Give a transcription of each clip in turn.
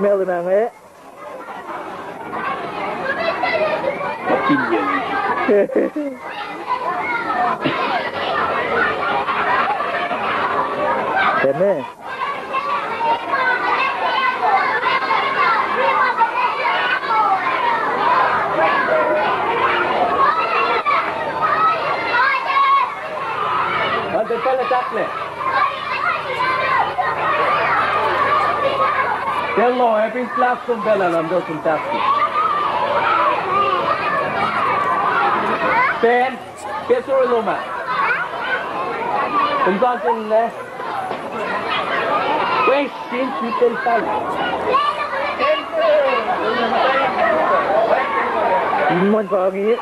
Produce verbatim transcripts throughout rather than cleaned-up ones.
Meac luhman inge? Temeac? Ante pacl ah tahklah. Pacl uh, epic class kom pacl ah, lam pacl kom tahklah. Pacl, ke sori lom ah. Kom sang sel lah. Question to tell pal. Inmon pangi.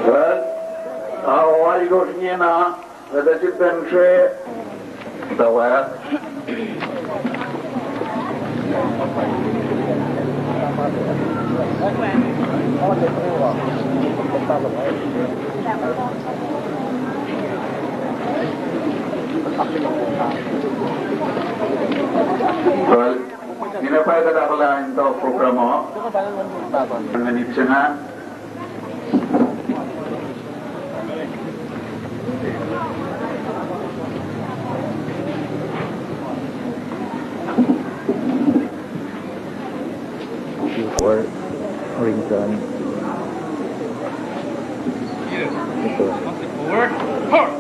Well, ao alkosr ingena, let us sip and share the word. Well, nina pa kuht ahkolah in top program uh. Ngan ip se nga. Or Rington. Ito. Forward. Forward.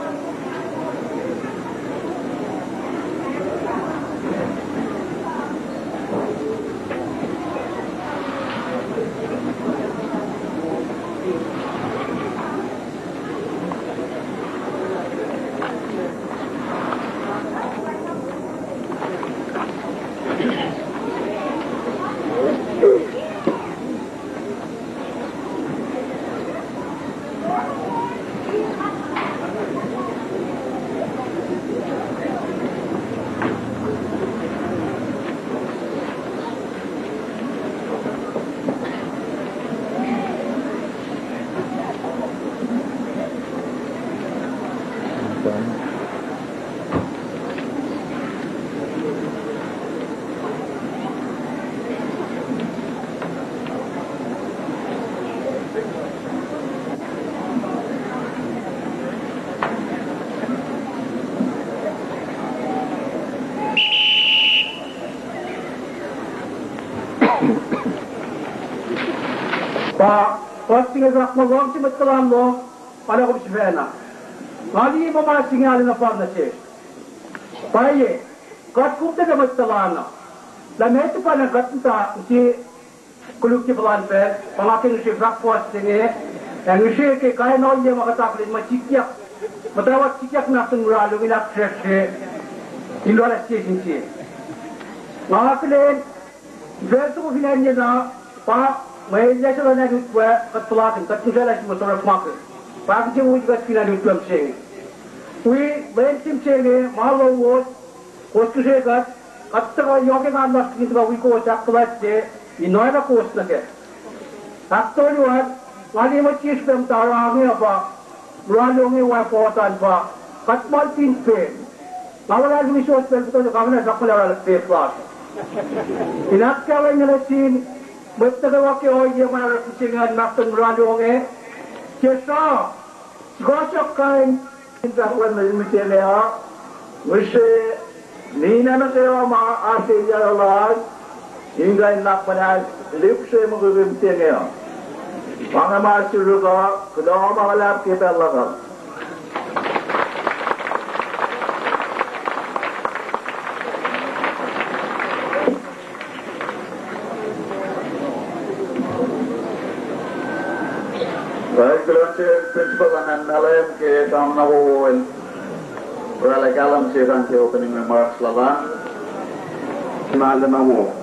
Pa, pa singe rak ma luhngse mwet tuhlan luhk, pa na kom sifacna. Nga liye ma ma singe arulacna pa nuh sesr. Pwacye, kuht kom tuh ke mwet tuhlan uh. Lah meac tuh pa na kuht muhta, sie koluk ke puhlan pacl, pa nga ke ngihsre fahk puhs se inge, ac ngihsre ke kain ohiyac ma kuht akihlen ma sikyak, muhtwacwacack sikyak nuh sin mura luhngin ahksrwacsr se, in oraclah sie sin sie. Nga akihlen, pacl soko fin acn yena, pa, mwe elyah se luhn acn utwe, kuht puhlakihn, kuht ngihsraclah suwos orekmakihn. Pa kihtin wi kuht fin acn utwe mihsenge. Wi, lwen se mihsenge, ma lowos, kowos kihsre kuht, kuht tuhkuh yohk engan lasr kihtin tuhkuh wi kowos ahkfuhlwactye, in oacna kowos nuh kac. Ahktolu an, nga liye mwet ke srihpac muhta orange uh pa, mura luhngse wa fohtan pa, kuht maltin pen. Nga wala luhngse suwos pacl fototo, kawena sakmala oraclah pet lasr. In ahkkahlwemye nuh sin mwet nuh kwewa ke ohiyac ma oruh mihsenge an mahtuh mura luhngse, ke sra, sikohsohk kain in fahk luhn mihsenge uh, ngihsre, ninac nuh kwewa ma oasr yac lasr, in kuh in nuhnak muhnahs, lihpsre mukwikwi mihsenge uh. Pa inge ma suruk uh, kuloh ma luhlahp ke pacl luhk uh. Kuloh nuh sel principal an Malem ke sang na wowo el oraclah kahlwem se an ke opening remarks lal an. Malem na wo.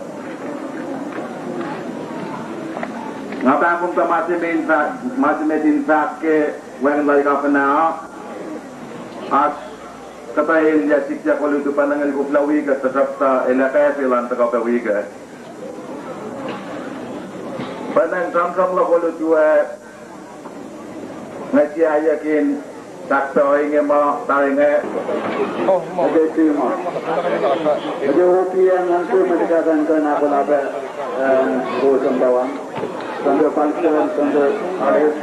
Nga pahngpahng ma se met in fahk, ma se met in fahk ke wacngihn lal governor uh. Oasr kuhtuh elyah sikyak olutu pa nangel koflah wi kuht, tuhsruhktuh el akacsruhi elan tuhkuh pac wi kuht. Pwacnwacng sramsram luhk olutu ah, nga siyuck in fahk pac ohinge ma tari inge. Eke tima, eke opiang an se ma tika kan kan ahkolah pac, eh, kowos an tawang. Sandra Palsel, Sandra Aris,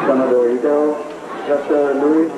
Sandra Ito, Doctor Louis.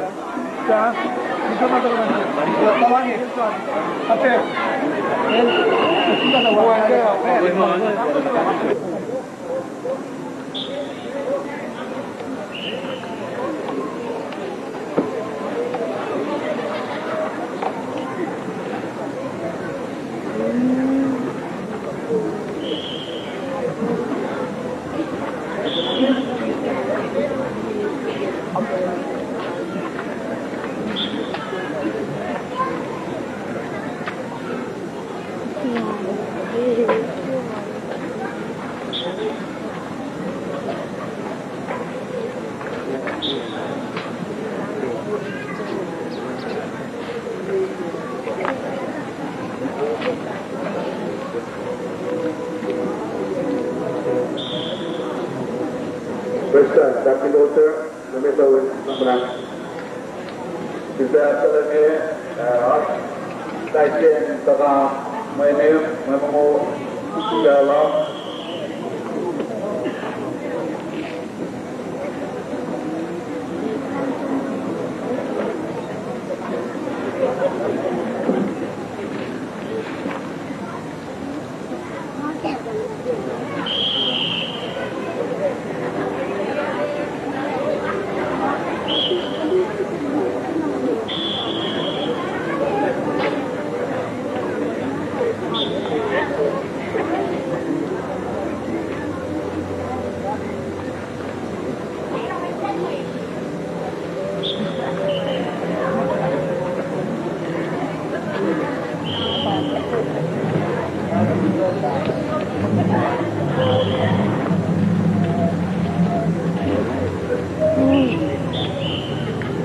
President, Doctor Lothar, Minister of Finance. Sifilpac ahkkahlwemye, eh, oasr kais sie in tuhka mwe nihm, mwe mongo, sifilpac lal.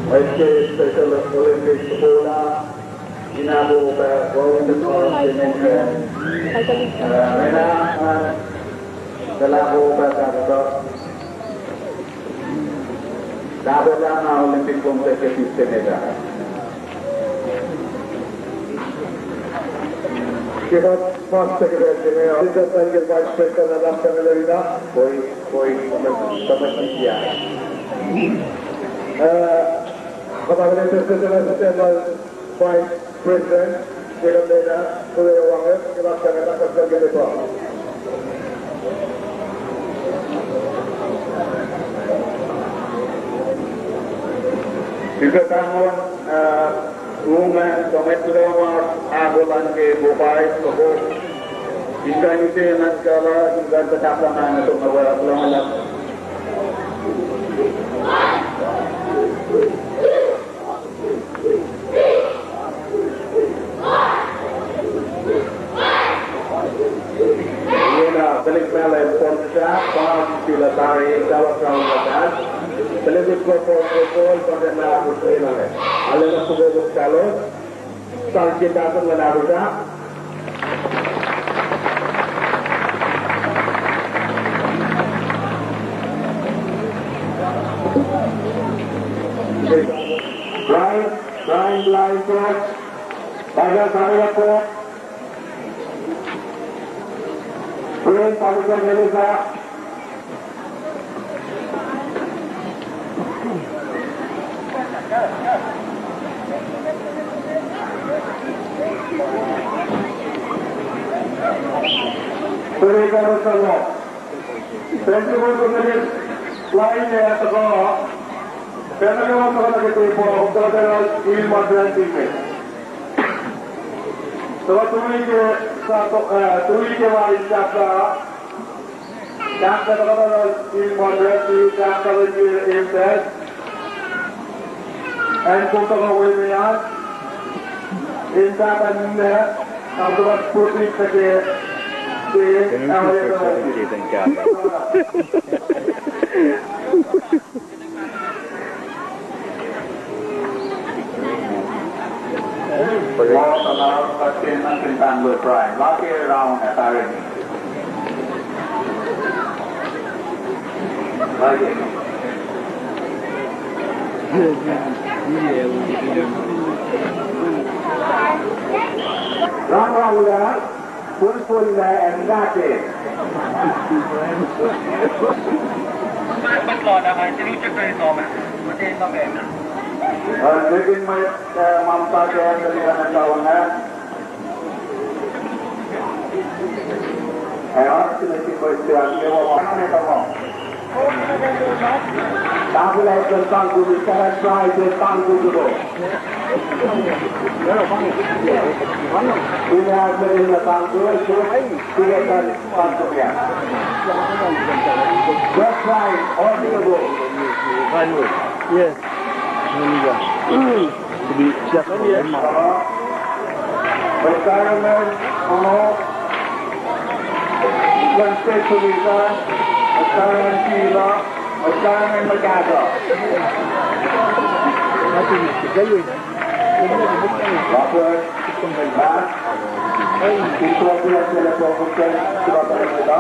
Mwet ke Special Olympics Football ah, in ahkolah pac, eh, Tahpollah na Olympic Complex ke Tuesday neta. Ke kuht fahsr ke pacl se inge, Vice President Daniel, Vice President Alaskan Lerina, koi, koi, Thomas Media. Eh, kuht akihlen President Assistant Vice President, Jacob Lena, kule wange, ke Alaskan Lerina, kuht ke lepa. Srihpac pahngon, ah, ronglah, kuh mwet kuloh ma ahkolah ke profile, soko. Inka nite nan kala, inka kuhtahp lah na soko na wala kuloh ma lah. Ingena, tuhlihk mahlwem Paul Sisah, pa sila tari, tawa saun latas. Tuhlihk utko Paul Sokol, konten na akusrena. Alena suko wuk salos. Sang kita pun lena rusa. Brian, Brian, Brian, Brian, Brian, Brian, Prince Alexander Melissa. Pwere ka rosa lo. Principal Committee line e ataka. Pena ke ma saka ke tepo, Doctor Ilma Grant Ilme. Saka tui ke sa to, eh, tui ke line chapter. Chapter tara in Monreal, chapter in Empress. And Kotaka Wemean. In that and, uh, after that, put it again. Can you please put that in case and cap? Lord, allow us to sin and sin and with pride. Lord, hear around us, our enemy. Ram ram ulah. Full, full, uh, and that is. Uh, living my, uh, mom, dad, uh, living in a town, uh. I ask you to keep my spirit, never walk on it alone. Tahfwelah ke tangkumi, Sarah Price ke tangkumi ko. Kule admin in tangkumi, kule tangkumi. Sarah Price, honorable. Yes. Hallelujah. To be just for him. Retirement, ano, Wednesday, Teresa, retirement, Sheila, retirement, Magada. Robert, Matt, Victoria, Telephone, Hotel, Sibata, Sibata.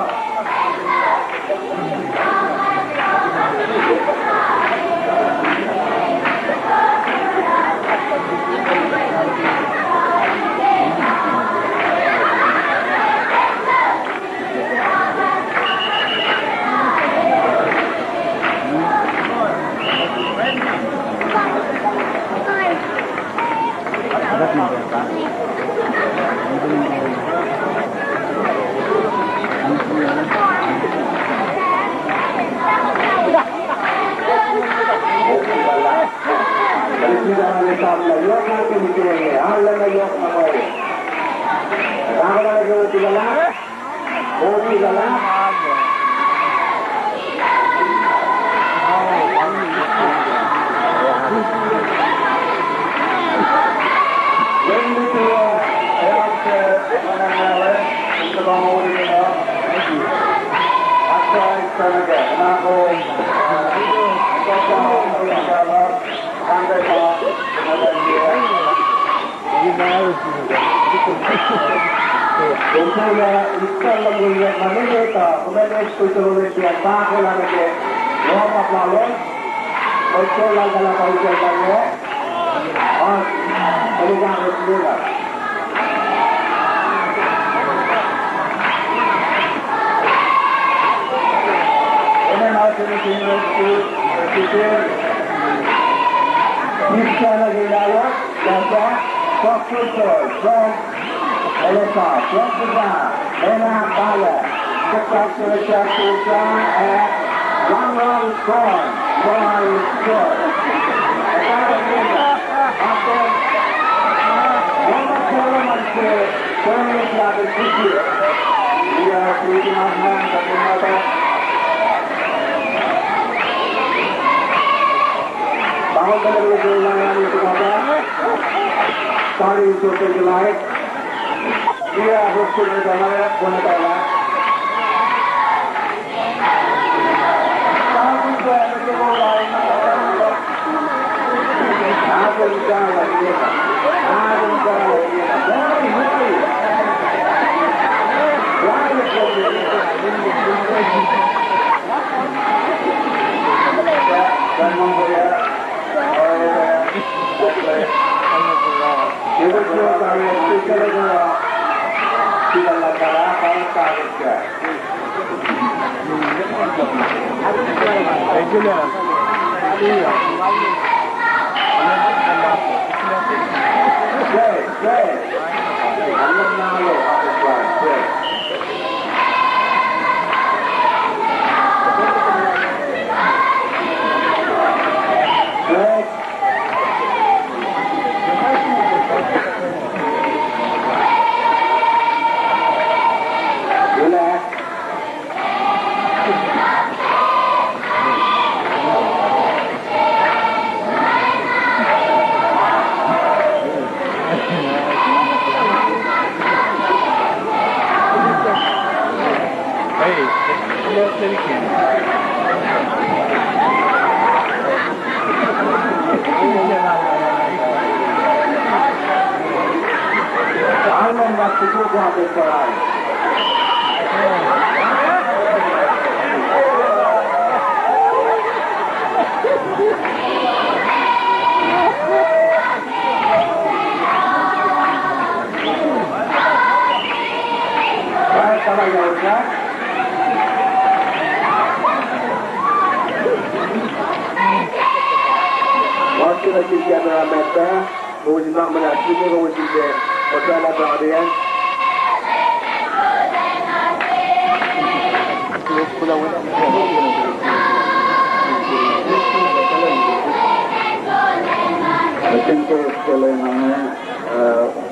Relax.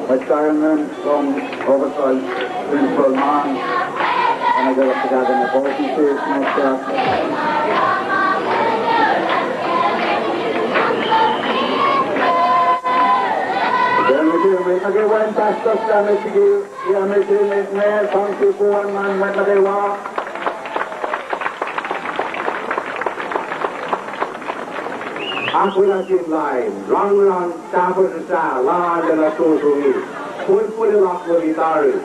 Mwet Saingon, som officer, principal man, and I got to gather my officers, my staff. Then we do, we, okay, when pastors come to you, yeah, we do it, man, some people, one man, when they walk. Akwuck in line, rangrang, tapuh sasa, la, la, la, to, to, me. Pul, pul, la, pul, gitari.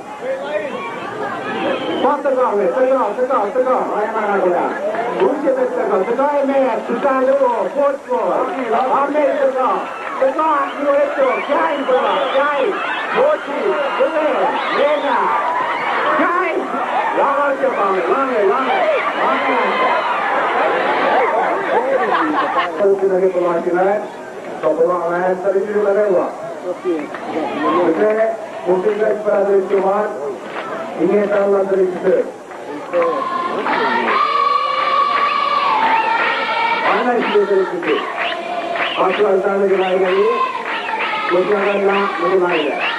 Pa tuhkuh, me, tuhkuh, tuhkuh, tuhkuh. Ai, ma, ma, ma. Uche, me, tuhkuh, tuhkuh, me, tuhkuh, lo, pot, pot. Amen, tuhkuh. Tuhkuh, tuhkuh, tuhkuh. Kai, tuhkuh, kai. Mochi, tuhkuh, lena. Kai. Lange, tuhkuh, lange, lange. Amen. Open again the light tonight. Open our eyes, study to the Lord. Okay, open the Bible, come on. Inge talan tari sise. Ana sise tari sise. Pastor Alexander ke lain kali. Pastor Alexander ke lain.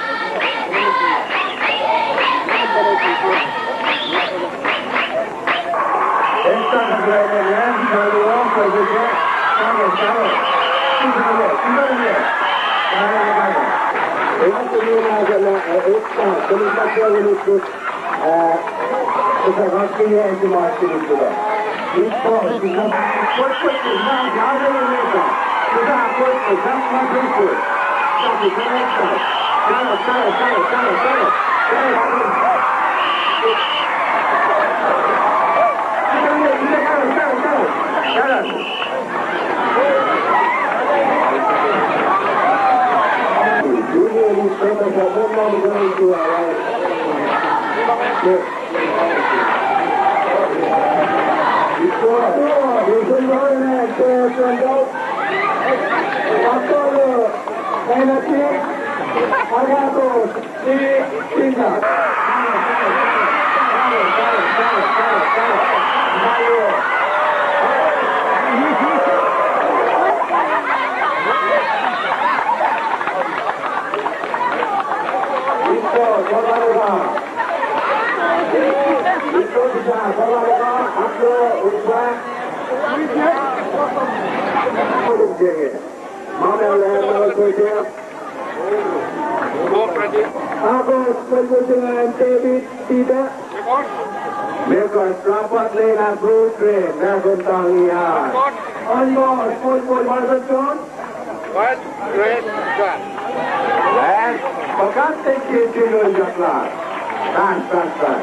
Akos, David Peter. Mekos, Robert Lena Bruce Ray, Dragon Tangia. Onbos, Paul Paul Martin John. What? Great God. And forgot the kid, you know, Jakla. Pass, pass, pass.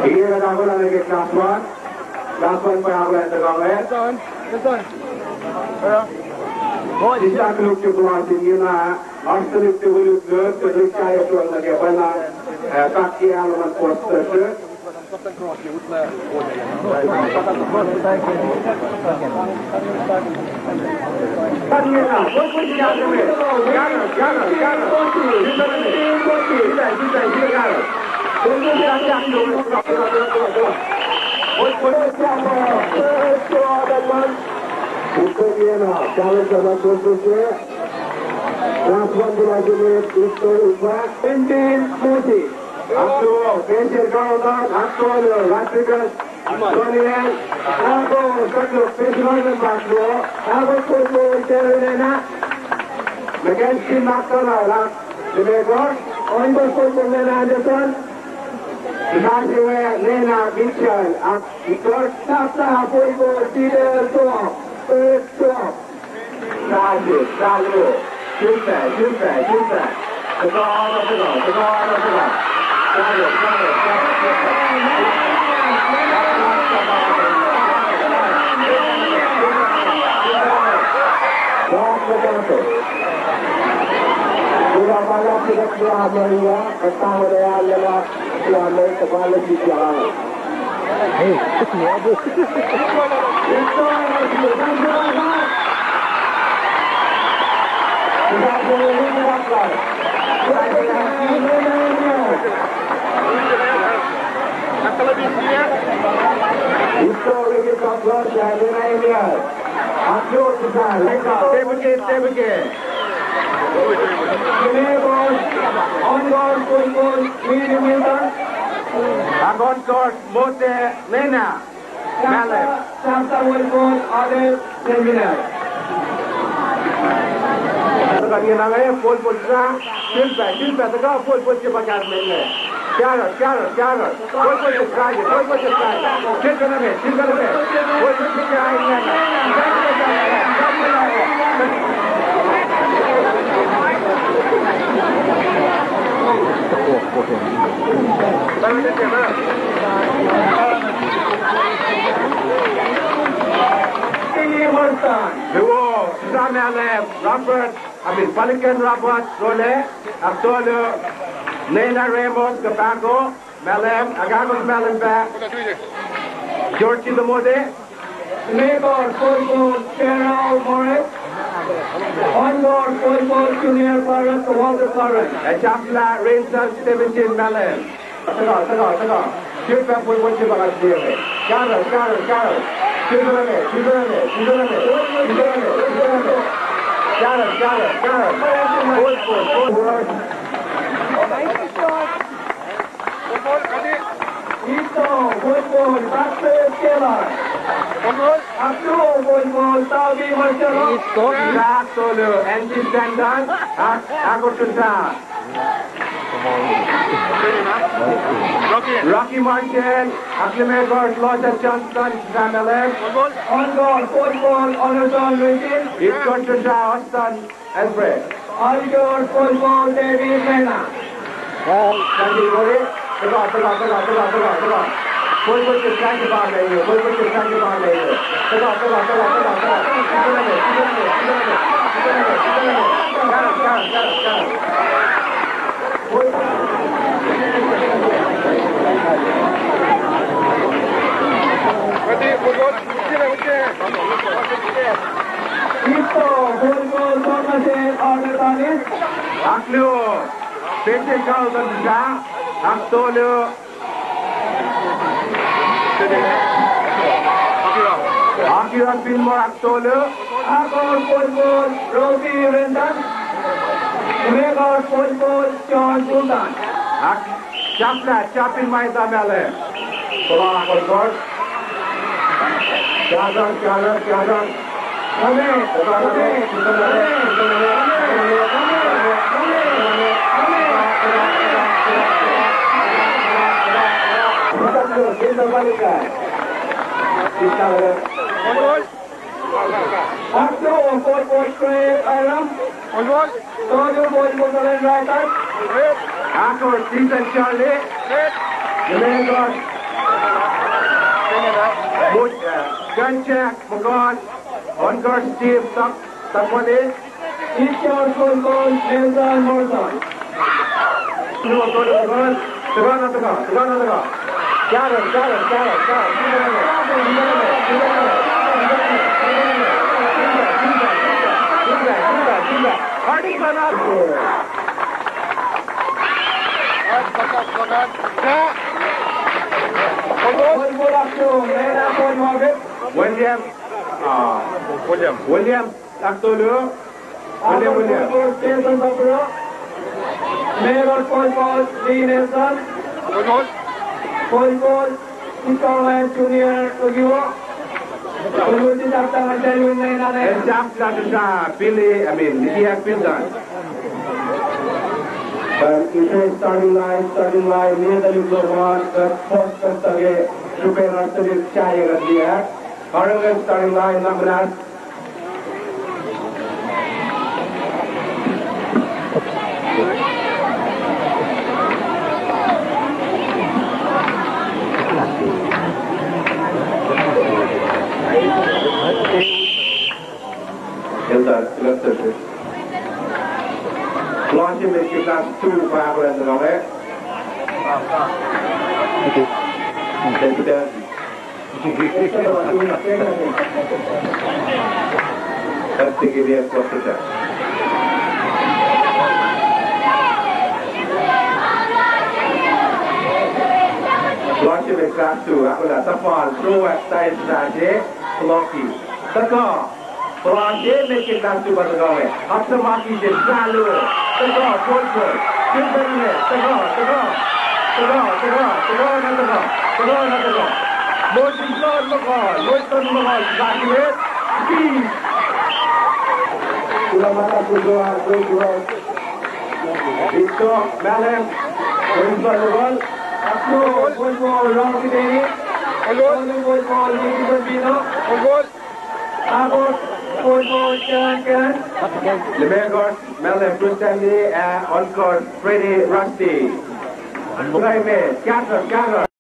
Here, I'm gonna get last one. Last one, pa ako na tagang eh. Sisya koluk ke puhla sin ina, oasr tuhlihk tuhwelihk luhk, tuhlihk sahyac suwal nuh ke pacna, eh, kak ke aluman post session. Last one, Moses. Aktu, Peter Carlton, aktu, Rodriguez. Tony Ann, ako, saklo, Peter Carlton, aktu. Ako, football, Terry Lena. Mackenzie McDonald, ak, Lemegor. Onbos, football, Lena Anderson. Sasiwe, Lena Mitchell, ak, Victor. Sasa, football, Peter Tom. Peter Tom. Sahyac, sahyac. Sihmlac, sihmlac, sihmlac. Tuhkuh, tuhkuh, tuhkuh, tuhkuh. Sahyac, sahyac, sahyac, sihmlac. Hey, it's me, bro. Step again, step again. Ak on court, Mote Lena Malem. Tuhkuh ngenang e, football sa, sihmlac, sihmlac, tuhkuh football se pa kahs mele. Sharot, sharot, sharot. Football se strike, football se strike. Sihmlac, sihmlac. Football se strike. Luo, Susa Malem, Robert, I mean, Palikan Robert Role, Aktolu, Nena Ramos, Kapako, Malem, Agagos Malem pa, George Timode, Mekor Football Cheryl Morris. Onkor Football Junior Parrot, Walter Parrot. Echapla Rensal Seventeen Malem. Tuhkuh, tuhkuh, tuhkuh. Sihmlac, football se pa kahs mele. Sharot, sharot, sharot. Sihmlac, sihmlac, sihmlac, sihmlac, sihmlac. Sharot, sharot, sharot. Football, football. Ito, football, Doctor Taylor. Aktu, football, Saudi Marcelo. Aktolu, Andy Sanders, ak, Akotun Sa. Rocky Marshall, Aklimekor, Lothar Johnson, Susa Malem. Onkor, football, Onoton Luisin. Itkor, Susa, Austin. Alfred. Alkor, football, David Mena. Thank you, Corey. Tuhkuh, tuhkuh, tuhkuh, tuhkuh, tuhkuh, tuhkuh. Football se strike pa mele, football se strike pa mele. Tuhkuh, tuhkuh, tuhkuh, tuhkuh, tuhkuh. Shut up, shut up, shut up, shut up. Ito, football, Thomas, Arnatanis. Aklu, Peter Carlton Susa, aktolu. Akira Fillmore, aktolu. Akor Polpol Rosie Renton. Mekor Polpol John Sultan. Ak, sahflah, sahflah ma etuh mahlwem. Puhla Akor. Kahsruh, kahsruh, kahsruh. Amen. Amen. Amen. Amen. Akor Polpol Craig Hiram. Tolu Polpol Nolan Raitas. Akor Stephen Charlie. Nemekor. Mut, uh, Gunjack McCall. Onkor Steve Tuck, Tuckwale. Itkor Polpol Nelson Morrison. Tuhkuh, tuhkuh, tuhkuh, tuhkuh. Gather, gather, gather, gather. Hardik Bhanak. William. Ah, William. William. Aktolu. William, William. Jason Babura. Mekor Polpol Lee Nelson. Polpol Iskala Junior Tokyo. Polpol Doctor Angelwin Nainane. El sahflah Doctor Billy, I mean, Nikiak Bildan. Um, ise starting line, starting line, niye tuhlihk lom an, kuht post kuht tuhke, srihpen oasr tuhlihk sahyac kuht liye. Karihngihn starting line, na muhnahs. Elder, Elder. Last year, class two, pa, pa, pa, pa. Then, then, Last year, class two, ahkolah, Tafal, Troac, Tais, Sase, Loki. Tuhkuh. Puhla se met ke class two pa tuhkuh inge. Aksuhmaki se salu. Tuhkuh, Polpol. Silver net. Tuhkuh, tuhkuh. Tuhkuh, tuhkuh. Tuhkuh na tuhkuh. Tuhkuh na tuhkuh. Moses Lord McCall. Moses Lord McCall. Graduate. Speed. Kuloh ma luhlahp, kuloh ma luhlahp. Victor Malem. Moses Lord McCall. Aksu, Polpol Ronald Kiteni. Polpol, Polpol Nicky Bambino. Polpol. Akor, Polpol John Kenneth. Lemekor, Malem Brittany, uh, Onkor Freddy Rusty. Climate, Catherine, Catherine.